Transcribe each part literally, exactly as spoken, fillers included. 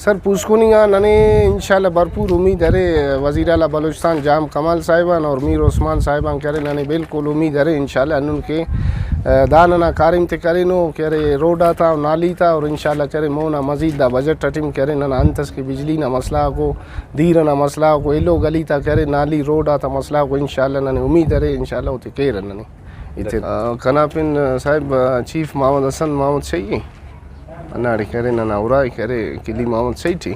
سر، پوسکونی آ ننے انشاءاللہ بھرپور امید ارے وزیر اعلیٰ بلوچستان جام کمال صاحب آن اور میر عثمان صاحب آن کہ ارے، ننے بالکل امید ارے انشاءاللہ ہندن کہ، آ، دا ننا کاریم تے کرینو کہ ارے روڈ آتا اور نالی تا، اور انشاءاللہ کہ ارے مونا مزید دا بجٹ اٹی ہم کہ ارے ننا انت اس کہ بجلی نا مسئلہ غاکو، دیر ئنا مسئلہ غاکو، ایلو گلی تا کہ ارے نالی روڈ آتا مسئلہ غاکو انشاءاللہ ننے امید ارے انشاءاللہ اوتے کیرہ ننے۔ ایتے، آ، کنا پن، آ، صاحب، آ، چیف محمد حسن محمد شہی ءِ۔ ہنداڑے کرے ننا ارائی کرے قلی محمد شہی ٹی۔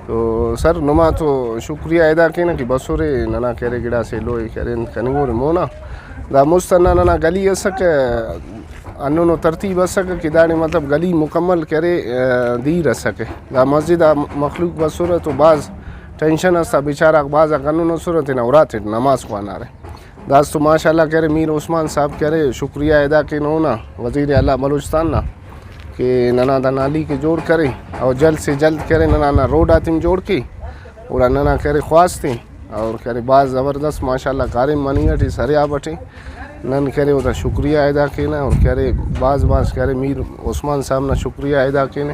تو سر، نما تو شکریہ ادا کینہ کہ بسورے، ننا کرے گڑاس ایلو ءِ کرے انت کننگورے مونا۔ دا مست ہندا ننا گلی اسکہ، ہندنو ترتیب اسکہ کہ داڑے مطلب گلی مکمل کرے، آ، دیر اسکہ۔ دا مسجد آ مخلوق بسرہ تو بھاز ٹینشن اس تا، بیچارہ غاک بھاز آک ہندن اسرہ تینا ارا تیٹ نماز خوانارہ۔ داسہ تو ماشاءاللہ کہ ارے میر عثمان صاحب کہ ارے شکریہ ادا کینہ اونا وزیر اعلیٰ بلوچستان نا کہ ننا دا نالی کہ جوڑ کرے اور جلد سے جلد کہ ارے ننا نا روڈ آتے ہم جوڑ کے، گڑا ننا کہ ارے خواست ءِ اور کہ ارے بھاز زبردست ماشاءاللہ کاریم مننگ اٹی سریاب اٹی۔ نن کہ ارے اوتا شکریہ ادا کینہ اور کہ ارے بھاز بھاز کہ ارے میر عثمان صاحب نا شکریہ ادا کینہ۔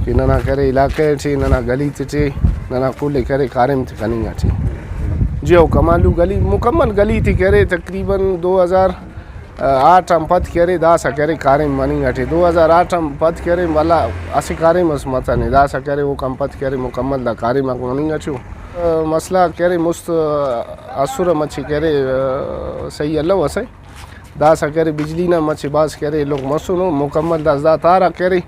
کہ ننا کرے علاقہ ٹی، ننا گلی تے ٹی، ننا کل ءِ کرے کاریم تے کننگ اٹی۔ جی او، کمالو گلی، مکمل گلی تے کرے تقریباً دو ہزار آٹھ آن پد کرے داسہ کرے کاریم مننگ اٹی۔ دو ہزار آٹھ آن پد کرے ولا اسہ کاریم اس متنے، داسہ کرے اوکان پد کرے مکمل دا کاریم آک مننگ اٹی او۔ مسئلہ کرے مست اسرہ مچے کرے صحیح الو اسے۔ داسہ کرے بجلی نا مچے بھاز کرے ایلوک مسنو، مکمل داسہ دا تارا کرے،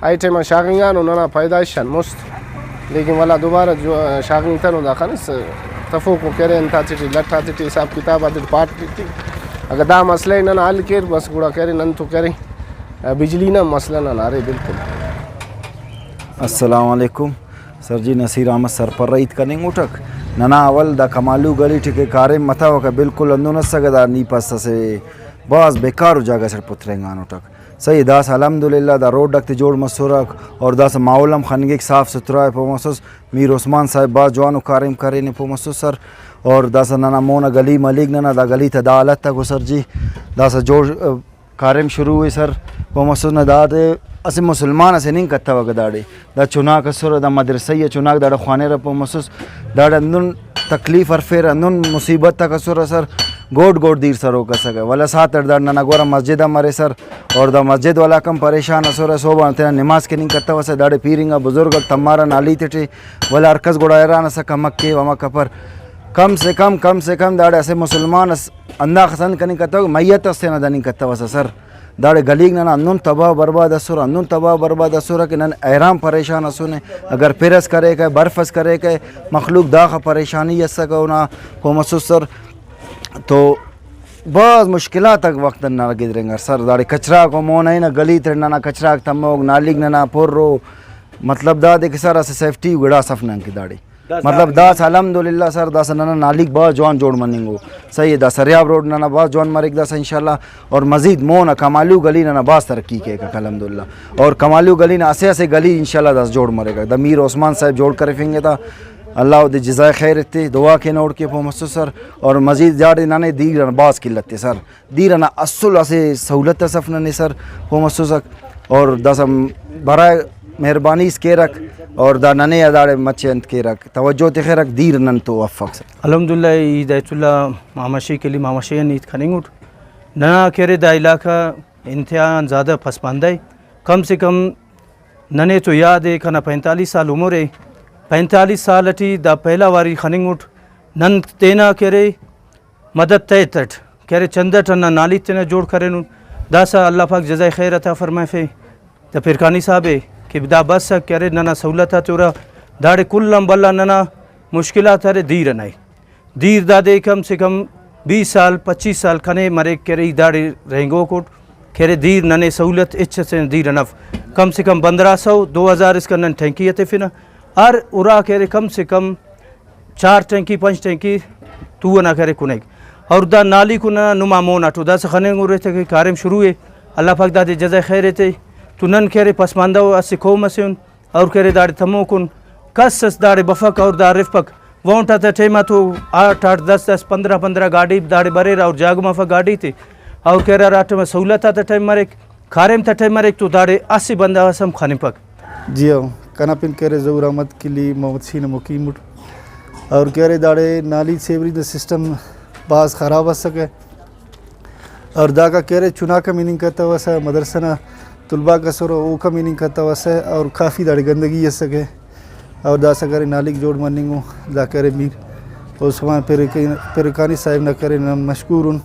اے ٹائما شاغنگانو ننا پیدائش آن مست، لیکن ولا دوبارہ جو شاغنگتنو دا خنس تفوکو کرے انتاتے ٹی لٹ آتے ٹی حساب کتاب آتے ٹی پارٹ ٹی۔ اگہ دا مسئلہ ءِ ننا حل کیر بس گڑا کرے نن تو کرے بجلی نا مسئلہ ننا ارے بالکل۔ السلام علیکم۔ سر جی نصیر احمد سرپرہ ہیت کننگ اٹک۔ ننا اول دا کمالو گلی ٹی کہ کاریم متوکہ بالکل ہندن اسکہ، دا نی پس اسہ بھاز بیکارو جاگہ سے پترینگان اٹک۔ صحیح، داسہ الحمدللہ دا روڈ آک تے جوڑ مسرک اور داسہ ماحول ہم خننگک، صاف ستھرا ءِ پہہ مسس۔ میر عثمان صاحب بھاز جوانو کاریم کرینے پہہ مسس سر۔ اور داسہ ننا مونا گلی ملیک ننا دا گلی تا دا حالت آکو سر جی۔ داسہ جوڑ کاریم شروع ءِ سر، پہہ مسس نا دادے اسہ مسلمان ئسے ہننگ کتوکہ داڑے۔ دا چناک اسرہ، دا مدرسہ ءِ چناک داڑے خوانرہ پہہ مسس۔ داڑے ہندن تکلیف ہرفیرہ، ہندن مصیبت آک اسرہ سر، گوڈ گوڈ دیر سروک اسکہ۔ ولدا ساعت اٹ داڑے ننا گورا مسجد ہم ارے سر، اور دا مسجد والاک ہم پریشان اسرہ، صوب آن تینا نماز کننگ کتوسہ، داڑے پیرنگا بزرگ آک تمارہ نالی تیٹی، ولدا ہر کس گڑا حیران ئسکہ، کمک کیو امر کپر۔ کم سے کم، کم سے کم داڑے اسہ مسلمان ئس ہنداخس انت کننگ کتوکہ، میت اس تینا دننگ کتوسہ سر۔ داڑے گلیک ننا ہندن تباہ و برباد اسرہ، ہندن تباہ و برباد اسرہ کہ نن حیران پریشان اسنے۔ اگر پِر ئس کریکہ، برف ئس کریکہ، مخلوق داخہ پریشانی اسکہ اونا، پہہ مسس سر۔ تو بھاز مشکلات آک وخت انا گدرینگار سر۔ داڑے کچراک و مون ءِ نا گلی تیٹ ننا کچراک تموک، نالیک ننا پر او۔ مطلب دادے کہ سر اسہ سیفٹی گڑاس اف نن کہ داڑے۔ داسہ مطلب داسہ الحمدللہ سر، داسہ ننا نالیک بھاز جوان جوڑ مننگ ءُ۔ صحیح ءِ، دا سریاب روڈ ننا بھاز جوان مریک داسہ انشاءاللہ، اور مزید مون آ کمالو گلی ننا بھاز ترقی کیک الحمدللہ، اور کمالو گلی نا اسہ اسہ گلی انشاءاللہ داسہ جوڑ مریک۔ دا میر عثمان صاحب جوڑ کرفنگ ءِ تا، اللہ اودے جزائے خیر ایتے، دعا کینہ اوڑکہ پہہ مسس سر، اور مزید داڑے ننے دیر آن بھاز قلت ءِ سر۔ دیر ئنا اسل اسہ سہولت ئس اف ننے سر، پہہ مسوسک، اور داسہ برائے مہربانی اس کیرک، اور دا ننے آ داڑے مچہ انت کیرک، توجہ تخرک، دیر نن تو افک سر۔ الحمدللہ، ای ہدایت اللہ ماما شیخ علی ماما شیخ آن ہیت خننگ اٹ۔ ننا کہ ارے دا علاقہ انتہا آن زیادہ پسماندہ ءِ۔ کم سے کم ننے تو یاد ءِ، کنا پینتالیس سال عمر ءِ، پینتالیس سال ٹی دا پہلا واری خننگ اٹ۔ نن تینا کہ ارے مدد تحت اٹ کہ ارے چندہ اٹ ہندا نالی تینا جوڑ کرینن۔ داسہ اللہ پاک جزائے خیر عطا فرمائفے دا پرکانی صاحب ءِ کہ دا بس کہ ارے ننا سہولت آتے ہُرا، داڑے کل آن بھلا ننا مشکلات ارے دیر ئنا ءِ۔ دیر دادے کم سے کم بیس سال، پچیس سال کنے مریک کہ ارے ای داڑے رہینگوک اٹ کہ ارے دیر ننے سہولت ہچ اسے نا دیر ئنا اف۔ کم سے کم پندرہ سو، دو ہزار اسکان نن ٹینکی ءِ تفنہ۔ ہر اُرا کہ ارے کم سے کم چار ٹینکی، پنچ ٹینکی تو ئنا کرے کنیک۔ اور دا نالیکو ننا نما مون آٹو داسہ خننگ اُرے تہ کہ کاریم شروع ءِ۔ اللہ پاک دادے جزائے خیر ایتے۔ تو نن کہ ارے پسماندہ ءُ اسہ قوم اسے اُن اور کہ ارے داڑے تموکن کس اس داڑے بفک اور دا ہرفپک۔ وونٹ آتا ٹائم آ تو آٹھ آٹھ، دس دس، پندرہ پندرہ گاڈی داڑے بریرہ اور جاگہ مفک گاڈی تے۔ اور کہ ارے ہرا ٹائم آ سہولت آتا ٹائم مریک، کاریم تا ٹائم مریک تو داڑے اسہ بندغ اس ہم خنپک۔ جی ہو، کنا پن کہ ارے ظہور احمد کلی محمد شی نا مقیم اٹ۔ اور کہ ارے داڑے نالی سیوریج نا سسٹم بھاز خراب اسکہ۔ اور داکا کہ ارے چناک ہم ہننگ کتوسہ، مدرسہ نا طلباک اسرہ اوکا ہم ہننگ کتوسہ، اور کافی داڑے گندگی اسکہ۔ اور داسہ کہ ارے نالیک جوڑ مننگ ءُ، دا کہ ارے میر عثمان پرک-، پرکانی صاحب نا کہ ارے نن مشکور ان۔